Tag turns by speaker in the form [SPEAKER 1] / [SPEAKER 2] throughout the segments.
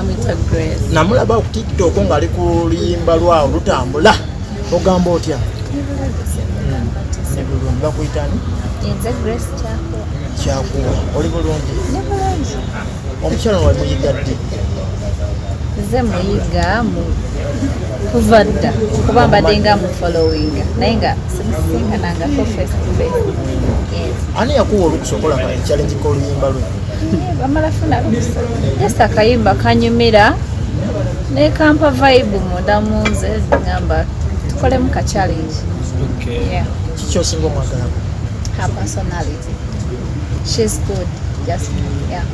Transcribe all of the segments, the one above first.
[SPEAKER 1] Bamuyita Grace.
[SPEAKER 2] Namulaba ku TikTok ng'ali ku luyimba lwawo lutambula. Ogamba otya? Ndi bulungi. Bakuyita ani?
[SPEAKER 1] Nze Grace Kyakuwa.
[SPEAKER 2] Kyakuwa. Oli bulungi?
[SPEAKER 1] Ndi bulungi.
[SPEAKER 2] Omukyala ono wamuyiga ddi?
[SPEAKER 1] Nze muyiga mu kuva dda kuba mbadde nga mu following naye nga simusisinkanangako face to face. Yes.
[SPEAKER 2] Ani yakuwa olukusa okola ka challenge k'oluyimba lwe?
[SPEAKER 1] Bamala funa lukusa. Just akayimba kanyumira ne kampa vibe munda mu nze ngamba tukolemu ka challenge.
[SPEAKER 2] Okay.
[SPEAKER 1] Yeah.
[SPEAKER 2] Kiki osinga omwagalako?
[SPEAKER 1] Her personality. She's good. Just yeah.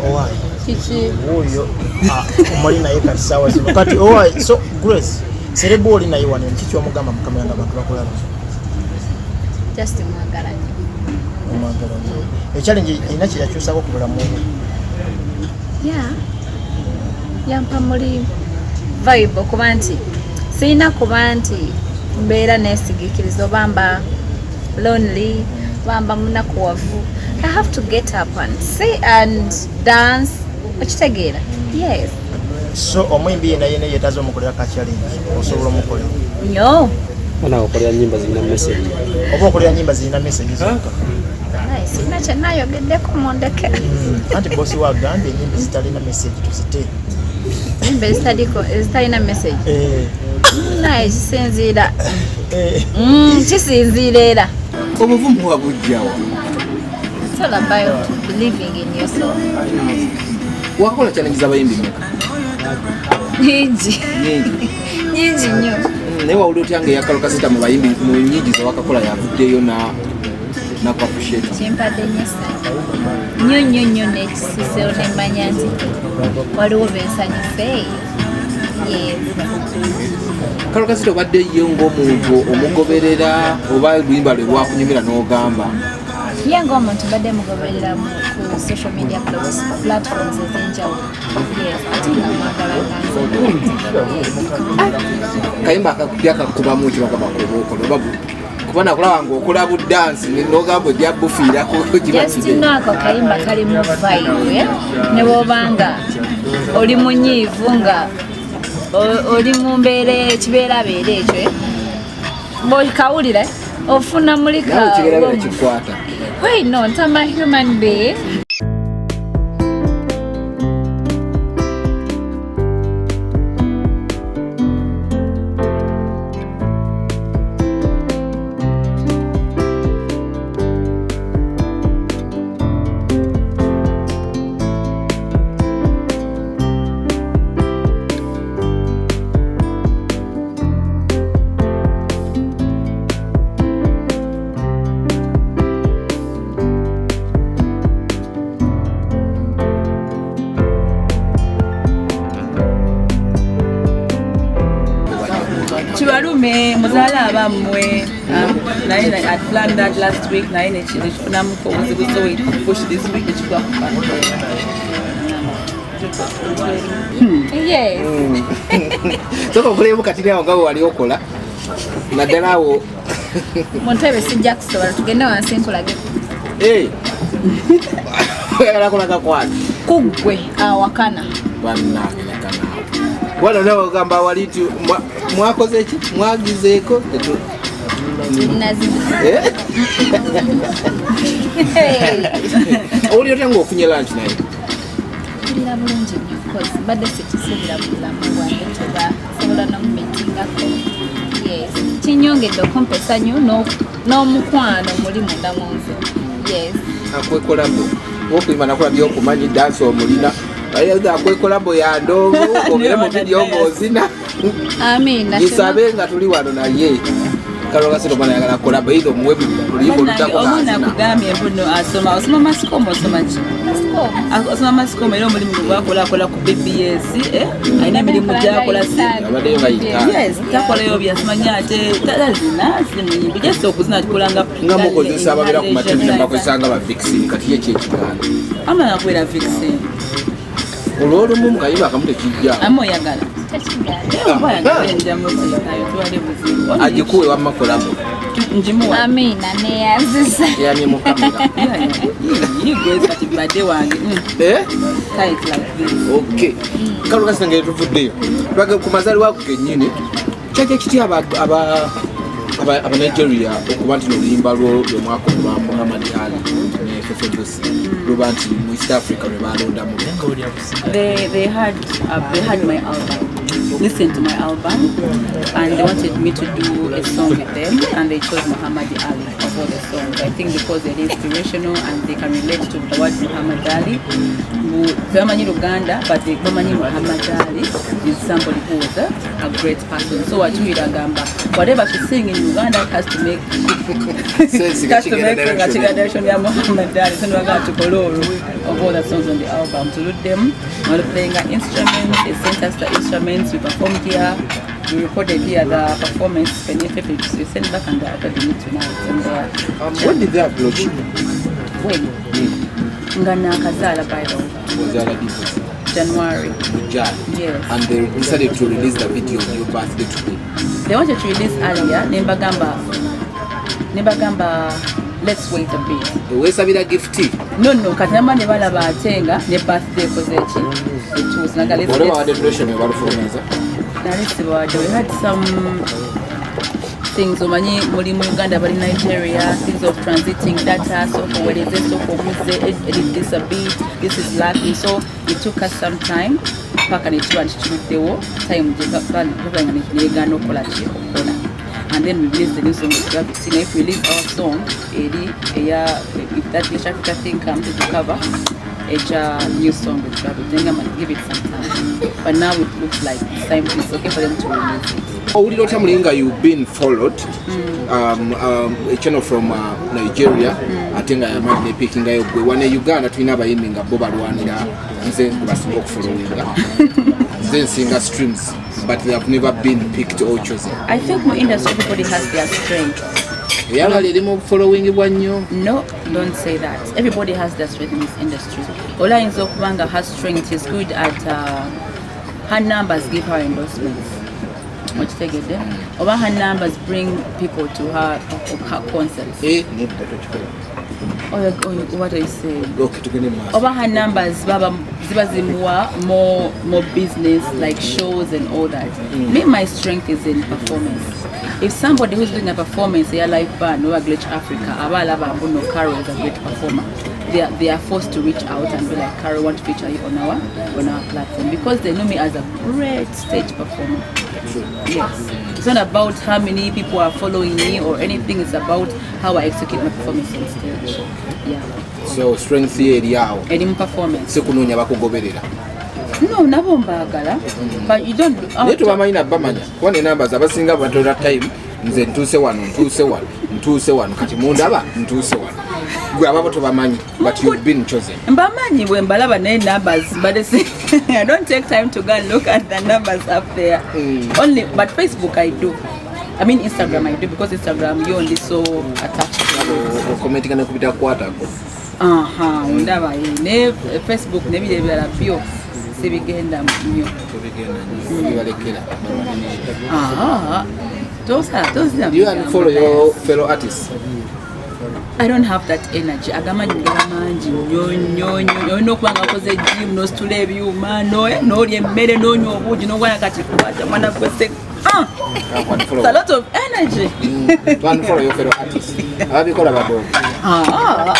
[SPEAKER 2] Owaayi.
[SPEAKER 1] Kiki?
[SPEAKER 2] Wuuyo omuli naye kati saawa zino kati owaayi. So Grace, serebu oli naye wano, kiki omugamba mu kamera nga abantu bakulaba?
[SPEAKER 1] Just mwagala nnyo.
[SPEAKER 2] Omwagala nnyo. Echallenge erina kye yakyusako ku bulamu bwe?
[SPEAKER 1] Yeah. Yampa muli vibe okuba nti sirina kuba nti mbeera neesigikiriza oba mba lonely oba mba munakuwavu. I have to get up and see and dance. Okitegeera? Yes.
[SPEAKER 2] So omuyimbi yenna yenna yeetaaze omukolera ka challenge, osobola omukolera?
[SPEAKER 1] Nnyo.
[SPEAKER 3] Ona okolera nyimba zirina message.
[SPEAKER 2] Oba okolera nyimba zirina message zokka?
[SPEAKER 1] Naye sirina kye naayogeddeko, mundeke.
[SPEAKER 2] Anti bosi wagambye enyimba ezitalina message tuzite.
[SPEAKER 1] Nyimba ezitalina message. Naye kisinziira. Kisinziira era.
[SPEAKER 4] Obuvumu wabujjawa?
[SPEAKER 1] It's all about believing in yourself.
[SPEAKER 4] Wakola challenge z'abayimbi mmeka?
[SPEAKER 1] Nyingi.
[SPEAKER 4] Nyingi.
[SPEAKER 1] Nyingi nnyo.
[SPEAKER 4] Naye wawulira otya nga eyakalo kasita mu bayimbi mu nyingi zewakakola yavuddeyo na ku appreciate?
[SPEAKER 1] Kimpadde nnyo essanyu. Nnyo nnyo nnyo n'ekisuseewo ne mmanya nti waliwo bensanyuse. Yes.
[SPEAKER 4] Kalo kasita obadde ye ng'omuntu omugoberera oba oluyimba lwe lwakunyumira n'ogamba?
[SPEAKER 1] Ye ng'omuntu mbadde mugoberera ku social media platforms ez'enjawulo. Yes, ate nga mwagala nga nze.
[SPEAKER 4] Kayimba akakupya kakubamu ki bagamba kuba okola oba kuba nakulaba ng'okola bu dance n'ogamba ojja bufiirako kiba
[SPEAKER 1] Just
[SPEAKER 4] kide.
[SPEAKER 1] know ako kayimba kalimu vibe, eh? Ne bw'oba nga oli munyiivu nga oli mu mbeera ekibeerabeera ekyo, eh? Bw'okawulira ofuna muli ka
[SPEAKER 4] Nawe ekibeerabeera kikwata.
[SPEAKER 1] Why not? I'm a human being.
[SPEAKER 5] Kibalume muzaala abammwe. Naye I planned that last week, naye nekifunamuko obuzibu, so we push this week nekikuba ku
[SPEAKER 1] Yes.
[SPEAKER 4] Soka okolemu kati awo nga bwe wali okola naddala awo.
[SPEAKER 1] Mu ntebe sijja kusobola, tugende wansi nkulage.
[SPEAKER 4] Oyagala kulaga kwani?
[SPEAKER 1] Kuggwe awakana.
[SPEAKER 4] Bannange lekanaawo. Wano nawe ogamba wali nti mwakoze ki? Mwagizeeko?
[SPEAKER 1] Nazina.
[SPEAKER 4] Eh? Owulira otya ng'ofunye lunch naye?
[SPEAKER 1] Mpulira bulungi nnyo, cause mbadde sikisuubira mu bulamu bwange toba sobola n'omumeetingako. Yes. Kinyongedde okumpa essanyu n'omukwano muli munda mu nze. Yes.
[SPEAKER 4] Akwekolabo okuyimba nakola byokumanyi dansi omulina akwekolabo ya ndongo ogere mu vidiyo ng'ozina.
[SPEAKER 1] Amiina.
[SPEAKER 4] Gisabe nga tuli wano naye Kalo kasito mwana ayagala kolabo either omuwe luyimba olutako
[SPEAKER 5] Omwana
[SPEAKER 4] ng'azina.
[SPEAKER 5] akugambye mbu no asoma, osoma mass comm, osoma ki? Osoma mass comm era omulimu gwe gwakola akola ku BBS, eh? Alina emirimu gy'akola si
[SPEAKER 4] Abaddeyo nga yita.
[SPEAKER 5] Yes, takolayo byasomanya ate tazina si muyimbi, just okuzina tukola nga
[SPEAKER 4] Nga mukozesa ababeera ku mativi ne bakozesa nga ba vixen, kati ye ki ekigaana?
[SPEAKER 5] Amala kubeera vixen.
[SPEAKER 4] Olw'olumu mu kayimba akamu tekijja.
[SPEAKER 5] Ama oyagala.
[SPEAKER 1] Tekigaana.
[SPEAKER 5] Oba yange njamuteekayo tewali buzibu.
[SPEAKER 4] Agikuwe wamma collabo.
[SPEAKER 5] Njimuwa.
[SPEAKER 1] Amiina, neyanziza.
[SPEAKER 4] Yamye mu kamera.
[SPEAKER 5] Yigwe kati badde wange.
[SPEAKER 4] Eh?
[SPEAKER 5] Tight like this.
[SPEAKER 4] Okay. Kalo kasita ngeri tuvuddeyo. Twaga ku mazaalibwa ago gennyini. Kyajja kitya aba Nigeria okuba nti n'oluyimba lwo lwe mwakola olwa Muhammad Ali ne Fefe Busi luba nti mu East Africa lwe balondamu?
[SPEAKER 5] They had my album, listened to my album, and they wanted me to do a song with them, and they chose Muhammad Ali of all the songs. I think because they're inspirational and they can relate to the word Muhammad Ali. Tebamanyi Luganda, but they bamanyi Muhammad Ali is somebody who was a great person. So watuwira agamba whatever she's saying in Uganda has to make
[SPEAKER 4] Sense.
[SPEAKER 5] has to
[SPEAKER 4] Nga
[SPEAKER 5] make
[SPEAKER 4] kigenda
[SPEAKER 5] nga
[SPEAKER 4] direction.
[SPEAKER 5] kigenda direction ya Muhammad Ali. So nibagamba tukole olwo of all the songs on the album tuluddemu while playing our instruments. They sent us the instruments, we performed here, we recorded here the performance. We sent back and they're uploading it tonight and they are
[SPEAKER 4] When did they approach you?
[SPEAKER 5] When? Nga nakazaala, by the way.
[SPEAKER 4] Ozaala ddi?
[SPEAKER 5] January.
[SPEAKER 4] Jan.
[SPEAKER 5] Yes.
[SPEAKER 4] And they decided to release the video on your birthday today.
[SPEAKER 5] They wanted to release earlier, nembagamba let's wait a bit.
[SPEAKER 4] Weesabira gift.
[SPEAKER 5] No, kati namba ne balaba ate nga ne birthday ekoze ki etuuse naga let's
[SPEAKER 4] Olaba wadde duration ebalufulumiza.
[SPEAKER 5] Nali sibawadde. We had some things, omanyi muli mu Uganda, bali Nigeria, things of transiting data, sooka oweereze, sooka omuze, edit this a bit, this is lacking, so it took us some time paka nekiba nti kiruddewo time gyebanga negaana okukola ki okukola, and then we released the new song with Gravity. Now if we release our song eri eya, if that East Africa thing comes to cover eja new song with Gravity, then I'm gonna give it some time, but now it looks like it's time, it's okay for them to release it.
[SPEAKER 4] Owulira otya muli nga you've been followed a channel from Nigeria, ate nga yamaanyi nepiikingayo gwe? Wane Uganda tulina abayimbi nga bo balwanira nze basinga okufollowinga, nze nsinga streams, but they have never been picked or chosen.
[SPEAKER 5] I think mu industry everybody has their strength.
[SPEAKER 4] Eyabali eri mu followingibwa nnyo.
[SPEAKER 5] No, don't say that. Everybody has their strength in this industry. Ola ayinza okuba nga her strength is good at her numbers give her endorsements. Okitegedde? Oba her numbers bring people to her concerts.
[SPEAKER 4] Eh, nedda, tokikola.
[SPEAKER 5] Or what are you saying?
[SPEAKER 4] Okay, tugende mu maaso.
[SPEAKER 5] Oba her numbers baba ziba zimuwa more business, like shows and all that. Me, my strength is in performance. If somebody who's doing a performance ya live band oba Glitch Africa aba alaba mbu no, Carol is a great performer, they are forced to reach out and be like, "Carol, want to feature you on our platform," because they know me as a great stage performer. Yes, it's not about how many people are following me or anything. It's about how I execute my performance on stage. Yeah.
[SPEAKER 4] So strength ye eri awo?
[SPEAKER 5] Eri mu performance.
[SPEAKER 4] Si kunoonya bakugoberera?
[SPEAKER 5] No, nabo mbaagala, but you don't
[SPEAKER 4] Naye tobamanyi nabamanya kuba nenamba abasinga batola time, nze ntuuse wano, ntuuse wano, ntuuse wano, kati mundaba ntuuse wano. Gwe ababo tobamanyi, but you've been chosen.
[SPEAKER 5] Mbamanyi bwe mbalaba, naye numbers but I don't take time to go and look at the numbers up there. Only, but Facebook I do, I mean Instagram I do, because Instagram yo ndi so attached to.
[SPEAKER 4] Okomentinga nekubitakwatako.
[SPEAKER 5] Aha, ndaba ye ne Facebook nebiri ebirala byo sibigenda nnyo.
[SPEAKER 4] Tobigenda nnyo, bibalekera.
[SPEAKER 5] Aha, tosala tozira.
[SPEAKER 4] Do you unfollow your fellow artists?
[SPEAKER 5] I don't have that energy. Agamanyi gaba mangi nnyo nnyo nnyo. Olina okuba nga okoze gym, n'ositula ebyuma, n'olya emmere, n'onywa obuugi, n'ogwana kati kwata mwana gwe se. Ah! It's a lot of energy.
[SPEAKER 4] To unfollow your fellow artists, ababikola badogo.
[SPEAKER 5] Ah,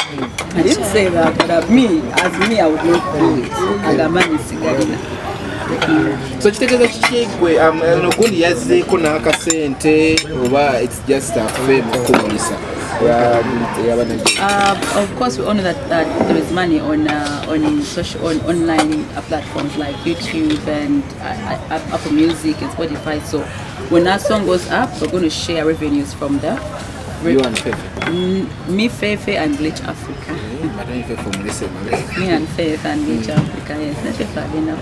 [SPEAKER 5] I didn't say that, but me, as me, I would not do it. Agamanyi sigalina.
[SPEAKER 4] So kitegeeza kiki gwe ono gundi yazzeeko n'akasente oba it's just a fame okumulisa eyabanaje?
[SPEAKER 5] Of course, we all know that there is money on social on online platforms like YouTube and Apple Music and Spotify. So when our song goes up, we're going to share revenues from the
[SPEAKER 4] You and Fefe?
[SPEAKER 5] Me, Fefe, and Glitch Africa.
[SPEAKER 4] Batanyi Fefe omulese emabega.
[SPEAKER 5] Me and Faith and Glitch Africa. Yes, ne Fefe agenda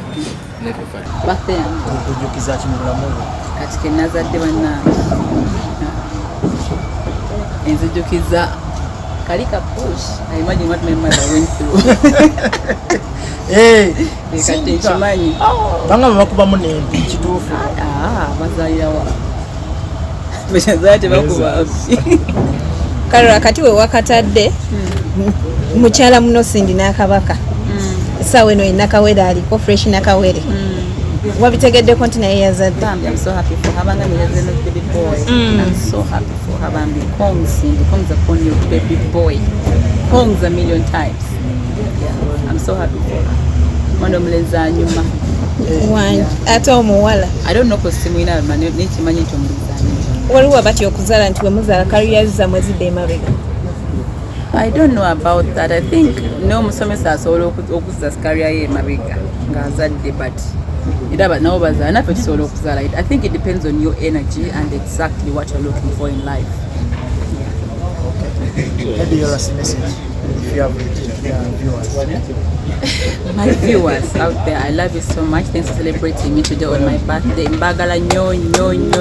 [SPEAKER 4] Ne Fefe.
[SPEAKER 5] Birthday yange.
[SPEAKER 2] Okujjukiza ki mu bulamu bwo?
[SPEAKER 5] Kati ke nazadde bannange enzijjukiza kali ka push. I imagine what my mother went through.
[SPEAKER 2] Eh,
[SPEAKER 5] Kati
[SPEAKER 2] Sindika.
[SPEAKER 5] nkimanyi.
[SPEAKER 2] Bangamba bakubamu nempi, kituufu?
[SPEAKER 5] Ah, bazaalirawa? Bezaala tebakuba.
[SPEAKER 6] Kale kati we wakatadde mukyala muno Cindy n'akabaka, essaawa eno ye Nakawere aliko fresh. Nakawere wabitegeddeko nti naye yazadde?
[SPEAKER 5] Bambi, I'm so happy for her. Banga nyaze baby boy. I'm so happy for her. Bambi, congs, Cindy. Congs upon your baby boy. Congs a million times. Yeah, I'm so happy for her. Mwana omulenzi anyuma.
[SPEAKER 6] Wangi ate omuwala.
[SPEAKER 5] I don't know cause simwina nekimanyi nti omulenzi anyuma.
[SPEAKER 6] Waliwo abatya okuzaala nti wemuzaala career zammwe zidda emabega.
[SPEAKER 5] I don't know about that. I think n'omusomesa asobola okuzza career ye emabega ng'azadde, but era nabo bazaala, naffe tusobola okuzaala. I think it depends on your energy and exactly what you're looking for in life.
[SPEAKER 2] Maybe your last message, if you have it, to the viewers.
[SPEAKER 5] My viewers out there, I love you so much. Thanks for celebrating me today on my birthday. Mbagala nnyo nnyo nnyo.